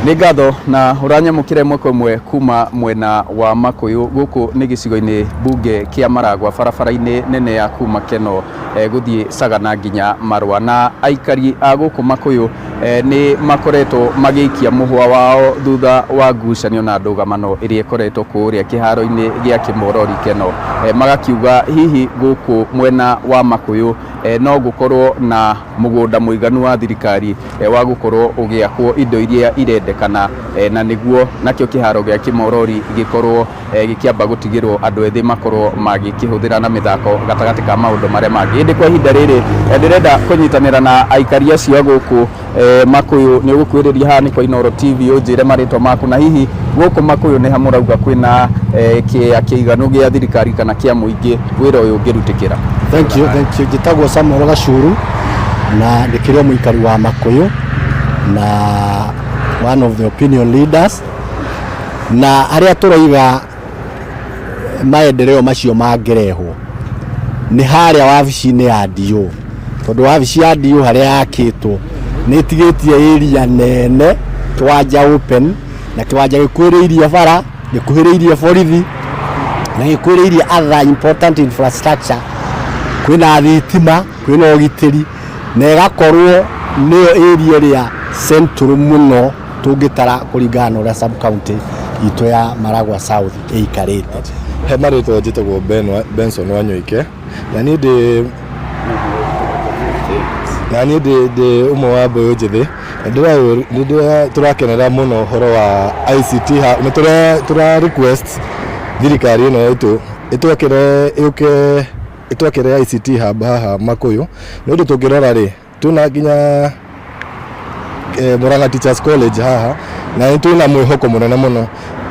Nĩ ngatho na ũranyamũkĩra ĩmwe kwa ĩmwe kuma mwena wa Makũyũ. Gũkũ nĩ gĩcigo-inĩ mbunge kĩa Maragwa, barabara-inĩ nene ya kuma Keno gũthiĩ Sagana nginya Marũa. Na aikari a gũkũ Makũyũ nĩ makoretwo magĩikia mũhwa wao thutha wa ngucanio na ndũgamano ĩrĩa ĩkoretwo kũrĩa kĩharo-inĩ gĩa Kĩmorori Keno. Magakiuga hihi gũkũ mwena wa Makũyũ no gũkorwo na mũgũnda mũiganu wa thirikari wa gũkorwo ũgĩakwo indo iria irendekana, na nĩguo nakĩo kĩharo gĩa Kĩmorori gĩkorwo gĩkĩamba gũtigĩrwo andũ ethĩ makorwo magĩkĩhũthĩra na mĩthako gatagatĩ ka maũndũ marĩa mangĩ. Ĩndĩ kwa ihinda rĩrĩ ndĩrenda kũnyitanĩra na aikari acio a gũkũ Makũyũ. Nĩ ũgũkuhĩrĩria haha nĩ kwa Inooro TV ũnjĩre marĩtwa maku, na hihi gũkũ Makũyũ nĩ ha mũrauga kwĩna kĩea kĩiganu gĩa thirikari kana kĩa mũingĩ wĩra ũyũ ũngĩrutĩkĩra? Thank you, thank you. Njĩtagwo Samuel Gacuru na ndĩkĩrĩ o mũikari wa Makũyũ na one of the opinion leaders, na arĩa tũroiga maendeleo macio mangĩrehwo nĩ harĩa wabici-inĩ ya DO, tondũ wabici ya DO harĩa yakĩtwo nĩ ĩtigĩtie area nene, kĩwanja open, na kĩwanja gĩkuhĩrĩirie bara, gĩkuhĩrĩirie borithi na gĩkuhĩrĩirie other important infrastructure, kwĩna thitima, kwĩna ũgitĩri, na ĩgakorwo nĩyo area ĩrĩa central mũno tũngĩtara kũringana na ũrĩa sub county itũ ya Maragwa South ĩikarĩte. He marĩtwa njĩtagwo Benson Wanyoike, na niĩ ndĩ na niĩ ndĩ ndĩ ũmwe wa mbeũ njĩthĩ, na nĩ tũrakenera mũno ũhoro wa ICT. Nĩ tũra request thirikari ĩno itũ ĩtwakĩre, yũke ĩtwakĩre ICT hub haha Makũyũ, nĩ ũndũ tũngĩrora rĩ, twĩna nginya Murang'a Teachers College haha, na nĩ twĩna mwĩhoko mũnene mũno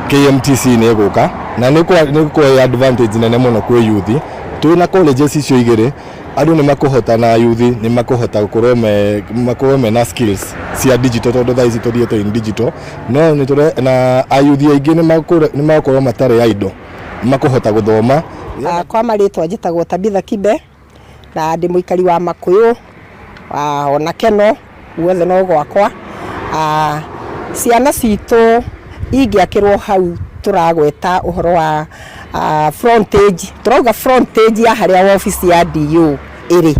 KMTC nĩ ĩgũka, na nĩ gũkorwo advantage nene mũno kwĩ youth. Twĩna colleges icio igĩrĩ, andũ nĩ makũhota na youth nĩ makũhota gũkorwo me makorwo mena skills cia digital, tondũ thaa ici tũthiĩte in digital. No nĩ tũre na ayuthi aingĩ nĩ magũkorwo matarĩ idle, nĩ makũhota gũthoma. Kwa marĩtwa njĩtagwo Tabitha Kibe na ndĩ mũikari wa Makũyũ ona Keno, guothe no gwakwa. Ciana citũ ingĩakĩrwo hau tũragweta ũhoro wa frontage, tũrauga frontage ya harĩa wabici ya DO ĩrĩ,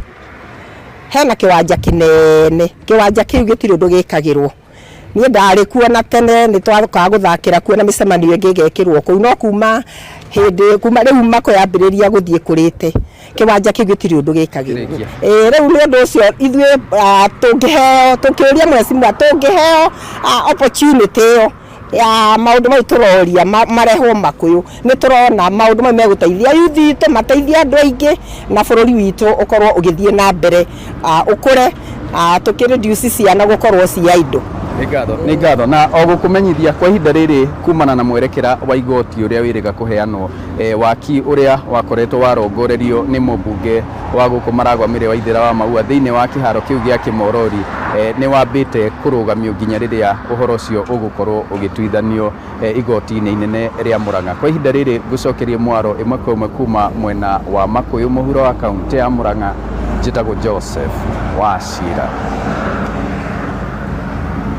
hena kĩwanja kĩnene, kĩwanja kĩu gĩtirĩ ũndũ gĩkagĩrwo. Niĩ ndarĩ kuo na tene nĩ twakaga gũthakĩra kuo na mĩcemanio ĩngĩ ĩgekĩrwo kũu, no kuma hĩndĩ kuma rĩu Mako yambĩrĩria gũthiĩ kũrĩte, kĩwanja kĩu gĩtirĩ ũndũ gĩkagĩrwo. Ĩĩ rĩu nĩ ũndũ ũcio ithuĩ tũngĩheo, tũkĩũria mheshimiwa, tũngĩheo opportunity ĩyo ya maũndũ mau tũroria marehwo Makũyũ, nĩ tũrona maũndũ mau megũteithia youth itũ, mateithie andũ aingĩ na bũrũri witũ ũkorwo ũgĩthiĩ na mbere, ũkũre, tũkĩ reduce ciana gũkorwo cia indo. Nĩ ngatho, nĩ ngatho. Na o gũkũmenyithia kwa ihinda rĩrĩ kumana na mwerekera wa igoti ũrĩa wĩrĩga kũheanwo, waki ũrĩa wakoretwo warongorerio nĩ mũmbunge wa gũkũ Maragwa Mĩrĩ Waithĩra wa Maua thĩinĩ wa kĩharo kĩu gĩa Kĩmorori nĩ wambĩte kũrũgamio nginya rĩrĩa ũhoro ũcio ũgũkorwo ũgĩtuithanio igoti-inĩ inene rĩa Murang'a. Kwa ihinda rĩrĩ ngũcokerie mwaro ĩmwe kwa ĩmwe kuma mwena wa Makũyũ mũhuro wa kaũntĩ ya Murang'a, njĩtagwo Joseph Wachira.